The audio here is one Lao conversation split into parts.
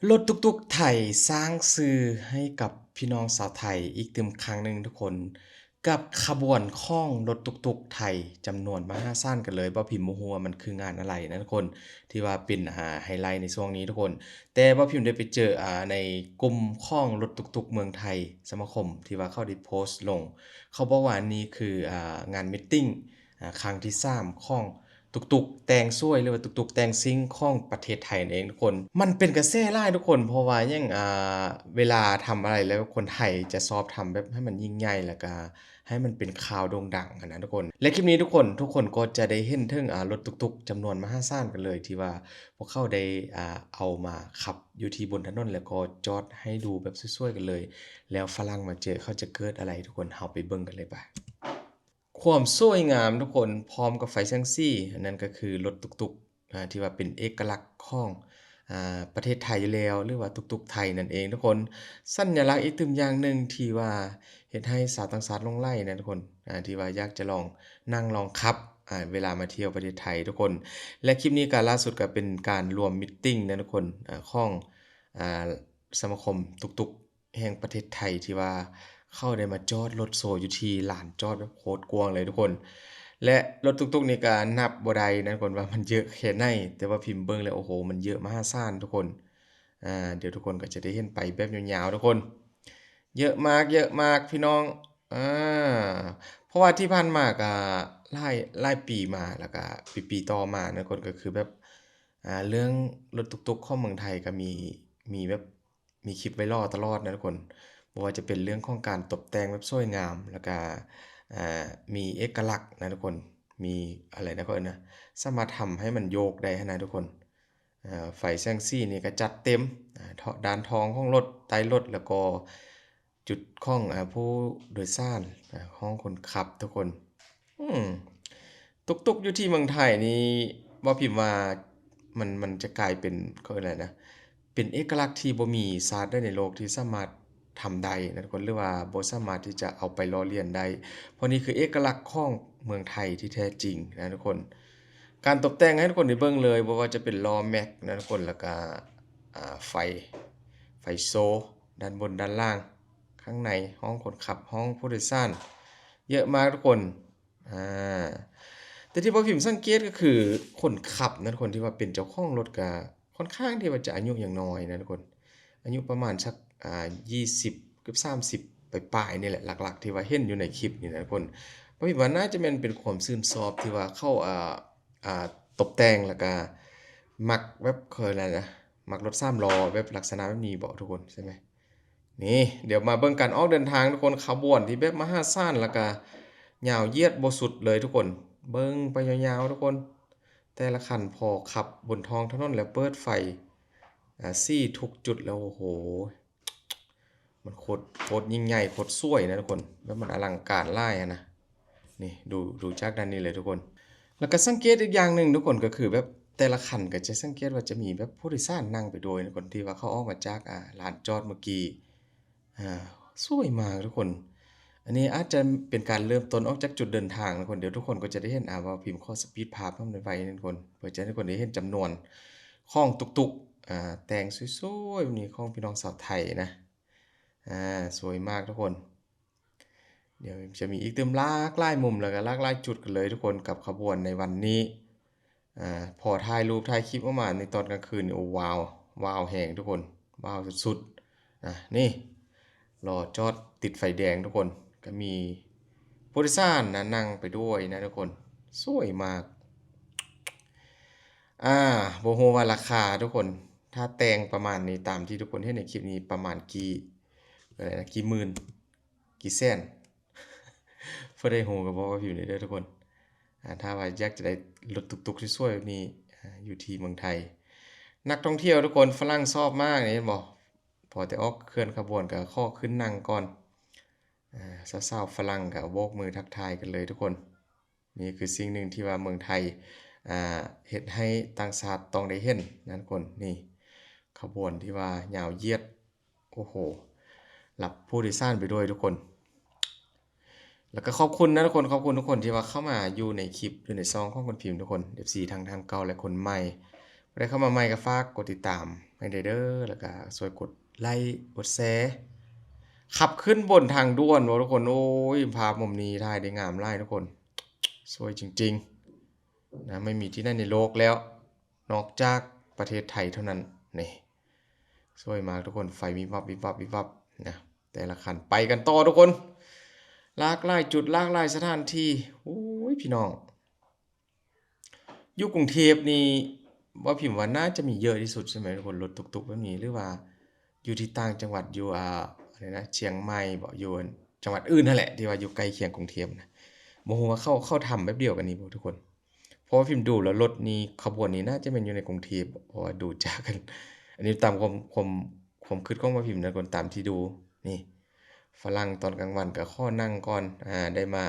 ລົດຕຸກໆໄທສ້າງຊື່ໃຫ້ກັບພີ່ນ້ອງຊາວໄທອີກຕື່ມຄັ້ງໜຶ່ງທຸກຄົນ ກັບຂະບວນຂອງລົດຕຸກໆໄທຈຳນວນມະຫາສານກັນເລີຍ. ບ່າວພິມບໍ່ຮູ້ວ່າມັນຄືງານອະໄລນະທຸກຄົນ ທີ່ວ່າເປັນ ອ່າ ໄຮໄລໃນຊ່ວງນີ້ທຸກຄົນ. ແຕ່ບ່າວພິມໄດ້ໄປເຈີ ອ່າ ໃນກຸ່ມຂອງລົດຕຸກໆເມືອງໄທ ສະມາຄົມ ທີ່ວ່າເຂົາໄດ້ໂພສລົງ ເຂົາບອກວ່ານີ້ຄື ອ່າ ງານມີດຕິງ ອ່າ ຄັ້ງທີສາມຂອງຕຸກໆແຕ່ງສວຍ ຫຼືວ່າຕຸກໆແຕ່ງຊິ່ງຂອງປະເທດໄທນັ້ນເອງທຸກຄົນ. ມັນເປັນກະແສຫຼາຍທຸກຄົນ ເພາະວ່າຫຍັງ ອ່າ ເວລາທຳອະໄລແລ້ວ ຄົນໄທຈະຊອບທຳແບບໃຫ້ມັນຍິ່ງໃຫຍ່ ແລ້ວກະໃຫ້ມັນເປັນຂ່າວໂດ່ງດັງຫັ້ນນະທຸກຄົນ. ແລະ ຄລິບນີ້ທຸກຄົນ ທຸກຄົນກໍຈະໄດ້ເຫັນເຖິງ ອ່າ ລົດຕຸກໆຈຳນວນມະຫາສານກັນເລີຍ ທີ່ວ່າພວກເຂົາໄດ້ ອ່າ ເອົາມາຂັບຢູ່ທີ່ບົນຖະໜົນ ແລ້ວກໍຈອດໃຫ້ດູແບບສວຍໆກັນເລີຍ. ແລ້ວຝຣັ່ງມາເຈີ ເຂົາຈະເກີດອະໄລທຸກຄົນ ເຮົາໄປເບິ່ງກັນເລີຍປະ. ຄວາມສວຍງາມທຸກຄົນ ພ້ອມກັບໄຟແສງສີ ອັນນັ້ນກໍຄືລົດຕຸກໆ ອ່າ ທີ່ວ່າເປັນເອກະລັກຂອງ ອ່າ ປະເທດໄທຢູ່ແລ້ວ ຫຼືວ່າຕຸກໆໄທນັ້ນເອງທຸກຄົນ. ສັນຍະລັກອີກຕື່ມຢ່າງໜຶ່ງທີ່ວ່າເຮັດໃຫ້ຊາວຕ່າງຊາດຫຼົງໄຫຼນະທຸກຄົນ ອ່າ ທີ່ວ່າຢາກຈະລອງນັ່ງລອງຂັບ ອ່າ ເວລາມາທ່ຽວປະເທດໄທທຸກຄົນ. ແລະ ຄລິບນີ້ກໍລ່າສຸດກໍເປັນການລວມມີດຕິງນະທຸກຄົນ ອ່າ ຂອງ ອ່າ ສະມາຄົມຕຸກໆ ແຫ່ງປະເທດໄທ ທີ່ວ່າເຂົາໄດ້ມາຈອດລົດໂຊຢູ່ທີ່ລານຈອດແບບໂຄດກວ້າງເລີຍທຸກຄົນ. ແລະ ລົດຕຸກໆນີ້ກໍນັບບໍ່ໄດ້ນະທຸກຄົນວ່າມັນເຍອະແຄ່ໃນ ແຕ່ວ່າພິມເບິ່ງແລ້ວ ໂອ້ໂຫ ມັນເຍອະມະຫາສານທຸກຄົນ. ອ່າ ດຽວທຸກຄົນກໍຈະໄດ້ເຫັນໄປແບບຍາວໆທຸກຄົນ. ເຍອະມາກ ເຍອະມາກພີ່ນ້ອງ. ອ່າ ເພາະວ່າທີ່ຜ່ານມາກໍຫຼາຍ ຫຼາຍປີມາ ແລ້ວກໍປີໆຕໍ່ມານະທຸກຄົນ ກໍຄືແບບ ອ່າ ເລື່ອງລົດຕຸກໆຂອງເມືອງໄທກໍມີ ມີແບບ ມີຄລິບໄວຣັລຕະຫຼອດນະທຸກຄົນ. ບໍ່ວ່າຈະເປັນເລື່ອງຂອງການຕົບແຕ່ງແບບສວຍງາມ ແລ້ວກະ ອ່າ ມີເອກະລັກນະທຸກຄົນ ມີອະໄລນະ ເຂົາເອີ້ນນະ ສາມາດທຳໃຫ້ມັນໂຍກໄດ້ຫັ້ນນະທຸກຄົນ. ອ່າ ໄຟແສງສີນີ້ກະຈັດເຕັມ ອ່າ ດ້ານທອງຂອງລົດ ໃຕ້ລົດ ແລ້ວກໍຈຸດຂອງ ອ່າ ຜູ້ໂດຍສານ ອ່າ ຫ້ອງຄົນຂັບທຸກຄົນ. ອືມ ຕຸກໆຢູ່ທີ່ເມືອງໄທນີ້ ເວົ້າພິມວ່າມັນ ມັນຈະກາຍເປັນ ເຂົາເອີ້ນຫຍັງນະ ເປັນເອກະລັກທີ່ບໍ່ມີຊາດໃດໃນໂລກທີ່ສາມາດທຳໄດ້ນະທຸກຄົນ ຫຼືວ່າບໍ່ສາມາດທີ່ຈະເອົາໄປລໍ້ລຽນໄດ້ ເພາະນີ້ຄືເອກະລັກຂອງເມືອງໄທທີ່ແທ້ຈິງນະທຸກຄົນ. ການຕົບແຕ່ງໃຫ້ທຸກຄົນໄດ້ເບິ່ງເລີຍ ບໍ່ວ່າຈະເປັນລໍ້ແມັກນະທຸກຄົນ ແລ້ວກະ ອ່າ ໄຟ ໄຟໂຊດ້ານບົນດ້ານລ່າງ ຂ້າງໃນ ຫ້ອງຄົນຂັບ ຫ້ອງຜູ້ໂດຍສານ ເຍອະມາກທຸກຄົນ. ອ່າ ແຕ່ທີ່ບ່າວພິມສັງເກດກໍຄືຄົນຂັບນັ້ນ ຄົນທີ່ວ່າເປັນເຈົ້າຂອງລົດກໍຄ່ອນຂ້າງທີ່ວ່າຈະອາຍຸຍັງນ້ອຍນະທຸກຄົນ ອາຍຸປະມານສັກ ອ່າ ຊາວ ເກືອບສາມສິບປາຍໆນີ້ແຫຼະ ຫຼັກໆທີ່ວ່າເຫັນຢູ່ໃນຄລິບນີ້ນະທຸກຄົນ. ບ່າວພິມວ່າໜ້າຈະແມ່ນເປັນຄວາມຊື່ນຊອບທີ່ວ່າເຂົາ ອ່າ ອ່າ ຕົບແຕ່ງ ແລ້ວກໍມັກແບບ ເຂົາເອີ້ນຫຍັງນະ ມັກລົດສາມລໍ້ແບບລັກສະນະແບບນີ້ບໍທຸກຄົນ ໃຊ່ໄໝ? ນີ້ ດຽວມາເບິ່ງການອອກເດີນທາງທຸກຄົນ ຂະບວນທີ່ແບບມະຫາສານ ແລ້ວກະຍາວຢຽດບໍ່ສຸດເລີຍທຸກຄົນ ເບິ່ງໄປຍາວໆທຸກຄົນ. ແຕ່ລະຄັນພໍຂັບບົນທ້ອງຖະໜົນແລ້ວເປີດໄຟ ອ່າ ສີທຸກຈຸດແລ້ວ ໂອ້ໂຫ ມັນໂຄດ ໂຄດຍິ່ງໃຫຍ່ ໂຄດສວຍນະທຸກຄົນ ແບບມັນອະລັງການຫຼາຍຫັ້ນນະ. ນີ້ ດູ ດູຈາກດ້ານນີ້ເລີຍທຸກຄົນ. ແລ້ວກໍສັງເກດອີກຢ່າງໜຶ່ງທຸກຄົນ ກໍຄືແບບແຕ່ລະຄັນກໍຈະສັງເກດວ່າຈະມີແບບຜູ້ໂດຍສານນັ່ງໄປດ້ວຍທຸກຄົນ ທີ່ວ່າເຂົາອອກມາຈາກ ອ່າ ລານຈອດເມື່ອກີ້ ອ່າ ສວຍມາກທຸກຄົນ. ອັນນີ້ອາດຈະເປັນການເລີ່ມຕົ້ນອອກຈາກຈຸດເດີນທາງທຸກຄົນ ດຽວທຸກຄົນກໍຈະໄດ້ເຫັນ ອ່າ ວ່າພິມຂໍສະປີດພາບໃຫ້ໄວໆນະທຸກຄົນ ເພື່ອຈະໃຫ້ທຸກຄົນໄດ້ເຫັນຈຳນວນຂອງຕຸກໆ ອ່າ ແຕ່ງສວຍໆແບບນີ້ຂອງພີ່ນ້ອງຊາວໄທນະ. ອ່າ ສວຍມາກທຸກຄົນ. ດຽວຈະມີອີກຕື່ມຫຼາກຫຼາຍມຸມ ແລ້ວກໍຫຼາກຫຼາຍຈຸດກັນເລີຍທຸກຄົນ ກັບຂະບວນໃນວັນນີ້. ອ່າ ພໍຖ່າຍຮູບຖ່າຍຄລິບອອກມາໃນຕອນກາງຄືນນີ້ ໂອ້ ວ້າວ ວ້າວແຮງທຸກຄົນ ວ້າວສຸດໆ. ອ່າ ນີ້ ລໍຈອດຕິດໄຟແດງທຸກຄົນ ກໍມີຜູ້ໂດຍສານນະນັ່ງໄປດ້ວຍນະທຸກຄົນ ສວຍມາກ. ອ່າ ບໍ່ຮູ້ວ່າລາຄາທຸກຄົນ ຖ້າແຕ່ງປະມານນີ້ ຕາມທີ່ທຸກຄົນເຫັນໃນຄລິບນີ້ ປະມານກີ່ ເທົ່າໃດນະ ກີ່ໝື່ນ ກີ່ແສນ? ຜູ້ໃດຮູ້ກໍບອກວ່າພິມແດ່ເດີທຸກຄົນ. ອ່າ ຖ້າວ່າຢາກຈະໄດ້ລົດຕຸກໆສວຍໆແບບນີ້ ອ່າ ຢູ່ທີ່ເມືອງໄທ ນັກທ່ອງທ່ຽວທຸກຄົນ ຝຣັ່ງຊອບມາກນີ້ ເຫັນບໍ່? ພໍແຕ່ອອກເຄື່ອນຂະບວນກໍຂໍຂຶ້ນນັ່ງກ່ອນ. ອ່າ ສາວໆຝຣັ່ງກໍໂບກມືທັກທາຍກັນເລີຍທຸກຄົນ. ນີ້ຄືສິ່ງໜຶ່ງທີ່ວ່າເມືອງໄທ ອ່າ ເຮັດໃຫ້ຕ່າງຊາດຕ້ອງໄດ້ເຫັນນະທຸກຄົນ. ນີ້ຂະບວນທີ່ວ່າຍາວຢຽດ ໂອ້ໂຫ ຮັບຜູ້ໂດຍສານໄປດ້ວຍທຸກຄົນ. ແລ້ວກໍຂອບຄຸນນະທຸກຄົນ ຂອບຄຸນທຸກຄົນທີ່ວ່າເຂົ້າມາຢູ່ໃນຄລິບ ຢູ່ໃນຊ່ອງຂອງຄົນພິມທຸກຄົນ ເອັຟຊີ ທັງ ທັງເກົ່າ ແລະ ຄົນໃໝ່. ຜູ້ໃດເຂົ້າມາໃໝ່ກໍຝາກກົດຕິດຕາມ ໃຫ້ແດ່ເດີ ແລ້ວກະຊ່ວຍກົດໄລ້ ກົດແຊ ຂັບຂຶ້ນบนทางด่วน ໂອ້ ທຸກຄົນ ໂອ້ຍ ພາບມຸມນີ້ຖ່າຍໄດ້ງາມຫຼາຍທຸກຄົນ ສວຍຈິງໆ ນະ ໄມ່ມີທີ່ໃດໃນໂລກແລ້ວ ນອກຈາກປະເທດໄທເທົ່ານັ້ນ ນີ້ ສວຍມາກທຸກຄົນ ໄຟວິບວັບ ວິບວັບ ວິບວັບ ນະ ແຕ່ລະຄັນ ໄປກັນຕໍ່ທຸກຄົນ ຫຼາກຫຼາຍຈຸດ ຫຼາກຫຼາຍສະຖານທີ່ ໂອ້ຍ ພີ່ນ້ອງ ຢູ່ກຸງເທບນີ້ ບໍ່ພິມວ່າໜ້າຈະມີເຍອະທີ່ສຸດໃຊ່ໄໝທຸກຄົນ ລົດຕຸກໆແບບນີ້ ຫຼືວ່າຢູ່ທີ່ຕ່າງຈັງຫວັດ ຢູ່ ອ່າ ອັນນີ້ນະ ຊຽງໃໝ່ບໍ ຢູ່ຈັງຫວັດອື່ນຫັ້ນແຫຼະ ທີ່ວ່າຢູ່ໃກ້ຄຽງກຸງເທບນະ ບໍ່ຮູ້ວ່າເຂົາ ເຂົາທຳແບບດຽວກັນນີ້ບໍ່ທຸກຄົນ ເພາະວ່າພິມດູແລ້ວ ລົດນີ້ ຂະບວນນີ້ໜ້າຈະແມ່ນຢູ່ໃນກຸງເທບ ເພາະວ່າດູຈາກ ອັນ ອັນນີ້ຕາມຄວາມ ຄວາມ ຄວາມຄິດຂອງວ່າພິມນະ ຄົນຕາມທີ່ດູ ນີ້ ຝຣັ່ງຕອນກາງວັນກໍຂໍນັ່ງກ່ອນ ອາ ໄດ້ມາ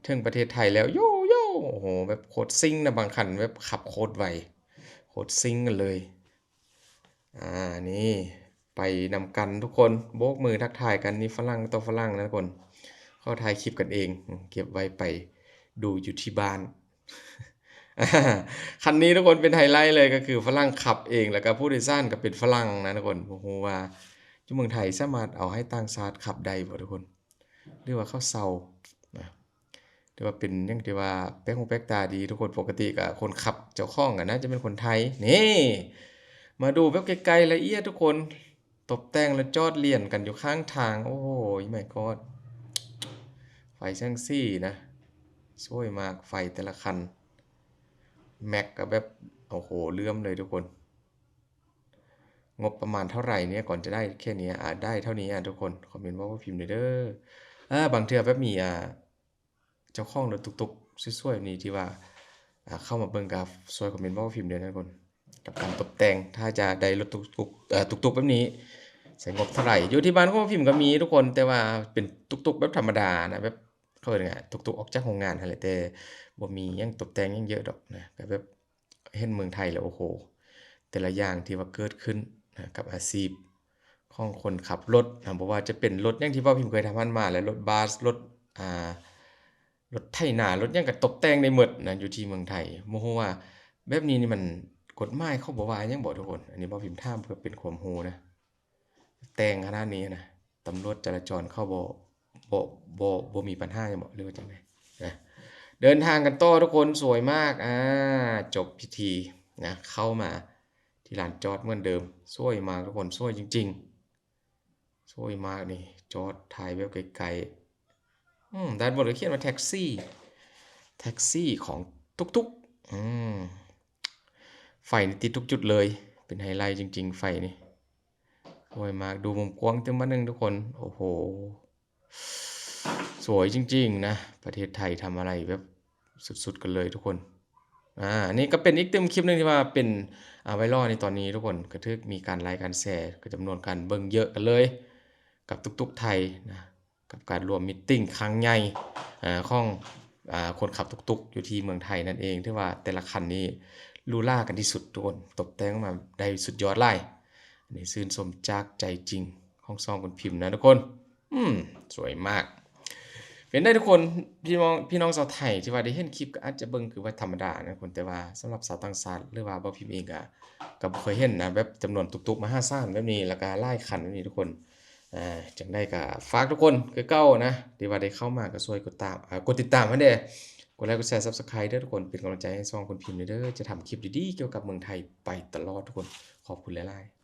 ເຖິງປະເທດໄທແລ້ວ ໂຢໂຢ ໂອ້ໂຫ ແບບໂຄດຊິງນະ ບາງຄັນແບບຂັບໂຄດໄວ ໂຄດຊິງກັນເລີຍ ອາ ນີ້ ໄປນຳກັນທຸກຄົນ ໂບກມືທັກທາຍກັນ ນີ້ຝຣັ່ງຕໍ່ຝຣັ່ງນະທຸກຄົນ ເຂົາຖ່າຍຄລິບກັນເອງ ເກັບໄວ້ໄປດູຢູ່ທີ່ບ້ານ ຄັນນີ້ທຸກຄົນເປັນໄຮໄລເລີຍ ກໍຄືຝຣັ່ງຂັບເອງ ແລ້ວກໍຜູ້ໂດຍສານກໍເປັນຝຣັ່ງນະທຸກຄົນ ບໍ່ຮູ້ວ່າຢູ່ເມືອງໄທສາມາດເອົາໃຫ້ຕ່າງຊາດຂັບໄດ້ບໍ່ທຸກຄົນ ຫຼືວ່າເຂົາເຊົ່ານະ ຖືວ່າເປັນຫຍັງທີ່ວ່າແປກຫູແປກຕາດີທຸກຄົນ ປົກກະຕິກໍຄົນຂັບເຈົ້າຂອງກໍໜ້າຈະເປັນຄົນໄທ ນີ້ ມາດູແບບໃກ້ໆລະອຽດທຸກຄົນ ຕົບແຕ່ງແລ້ວຈອດລຽນກັນຢູ່ຂ້າງທາງ ໂອ້ໂຫ ມາຍກອດ ໄຟແສງສີນະ ສວຍມາກ ໄຟແຕ່ລະຄັນ ແມັກກໍແບບ ໂອ້ໂຫ ເຫຼື້ອມເລີຍທຸກຄົນ ງົບປະມານເທົ່າໃດເນຍ ກ່ອນຈະໄດ້ແຄ່ນີ້ ອາ ໄດ້ເທົ່ານີ້ ອາ ທຸກຄົນ ຄອມເມັນເວົ້າມາພິມແດ່ເດີ ອາ ບາງເທື່ອແບບມີ ອາ ເຈົ້າຂອງລົດຕຸກໆ ສວຍໆ ແບບນີ້ ທີ່ວ່າ ອາ ເຂົ້າມາເບິ່ງກໍຊ່ວຍຄອມເມັນເວົ້າມາພິມແດ່ນະທຸກຄົນ ກັບການຕົບແຕ່ງ ຖ້າຈະໄດ້ລົດຕຸກໆ ເອີ ຕຸກໆແບບນີ້ ໃຊ້ງົບເທົ່າໃດ ຢູ່ທີ່ບ້ານຂອງພິມກໍມີທຸກຄົນ ແຕ່ວ່າເປັນຕຸກໆແບບທຳມະດານະ ແບບ ເຂົາເອີ້ນຫຍັງ ຕຸກໆອອກຈາກໂຮງງານຫັ້ນແຫຼະ ແຕ່ບໍ່ມີຫຍັງຕົບແຕ່ງຫຍັງເຍອະດອກນະ ກໍແບບເຫັນເມືອງໄທແລ້ວ ໂອ້ໂຫ ແຕ່ລະຢ່າງທີ່ວ່າເກີດຂຶ້ນນະ ກັບອາຊີບຂອງຄົນຂັບລົດນະ ບໍ່ວ່າຈະເປັນລົດຫຍັງທີ່ເວົ້າພິມເຄີຍທຳຜ່ານມາ ແລະ ລົດບັສ ລົດ ອ່າ ລົດໄຖນາ ລົດຫຍັງກໍຕົບແຕ່ງໄດ້ໝົດນະ ຢູ່ທີ່ເມືອງໄທ ບໍ່ຮູ້ວ່າແບບນີ້ນີ້ມັນ ກົດໝາຍເຂົາບໍ່ວ່າຫຍັງບໍ່ທຸກຄົນ ອັນນີ້ເວົ້າພິມຖາມເພື່ອເປັນຄວາມຮູ້ນະ ແຕ່ງຂະໜາດນີ້ນະ ຕຳຫຼວດຈະລາຈອນເຂົາບໍ່ ບໍ່ ບໍ່ ບໍ່ມີບັນຫາຫຍັງບໍ່ ຫຼືວ່າຈັ່ງໃດນະ ເດີນທາງກັນຕໍ່ທຸກຄົນ ສວຍມາກ ອາ ຈົບພິທີນະ ເຂົ້າມາທີ່ລານຈອດເໝືອນເດີມ ສວຍມາກທຸກຄົນ ສວຍຈິງໆ ສວຍມາກນີ້ ຈອດຖ່າຍແບບໃກ້ໆ ອືມ ດ້ານບົນກໍຂຽນວ່າແທັກຊີ ແທັກຊີຂອງຕຸກໆ ອືມ ໄຟນີ້ຕິດທຸກຈຸດເລີຍ ເປັນໄຮໄລຈິງໆ ໄຟນີ້ ສວຍມາກ ດູມຸມກວ້າງຕື່ມບາດໜຶ່ງທຸກຄົນ ໂອ້ໂຫ ສວຍຈິງໆນະ ປະເທດໄທທຳອະໄລແບບສຸດໆກັນເລີຍທຸກຄົນ ອາ ອັນນີ້ກໍເປັນອີກຕື່ມຄລິບໜຶ່ງທີ່ວ່າເປັນ ອາ ໄວຣັລໃນຕອນນີ້ທຸກຄົນ ກໍຖືກມີການໄລກ໌ການແຊ ກໍຈຳນວນການເບິ່ງເຍອະກັນເລີຍ ກັບຕຸກໆໄທນະ ກັບການລວມມີດຕິງຄັ້ງໃຫຍ່ ອາ ຂອງ ອາ ຄົນຂັບຕຸກໆຢູ່ທີ່ເມືອງໄທນັ້ນເອງ ຖືວ່າແຕ່ລະຄັນນີ້ຫຼູຫຼາກັນທີ່ສຸດທຸກຄົນ ຕົບແຕ່ງມາໄດ້ສຸດຍອດຫຼາຍ ອັນນີ້ຊື່ນຊົມຈາກໃຈຈິງຂອງຊ່ອງຄຸນພິມນະທຸກຄົນ ອືມ ສວຍມາກ ເປັນໄດ໋ທຸກຄົນ ພີ່ນ້ອງ ພີ່ນ້ອງຊາວໄທທີ່ວ່າໄດ້ເຫັນຄລິບກໍອາດຈະເບິ່ງຄືວ່າທຳມະດານະທຸກຄົນ ແຕ່ວ່າສຳລັບຊາວຕ່າງຊາດ ຫຼືວ່າເວົ້າພິມເອງກໍ ກໍບໍ່ເຄີຍເຫັນນະ ແບບຈຳນວນຕຸກໆມະຫາສານແບບນີ້ ແລ້ວກໍຫຼາຍຄັນແບບນີ້ທຸກຄົນ ອ່າ ຈັ່ງໃດກໍຝາກທຸກຄົນຄືເກົ່ານະ ທີ່ວ່າໄດ້ເຂົ້າມາກໍຊ່ວຍກົດຕາມ ເອີ ກົດຕິດຕາມໃຫ້ແດ່ ກົດໄລ ກົດແຊ ຊັບສະໄຄຣບ໌ ເດີທຸກຄົນ ເປັນກຳລັງໃຈໃຫ້ຊ່ອງຄຸນພິມແດ່ເດີ ຈະທຳຄລິບດີໆກ່ຽວກັບເມືອງໄທໄປຕະຫຼອດທຸກຄົນ ຂອບຄຸນຫຼາຍໆ.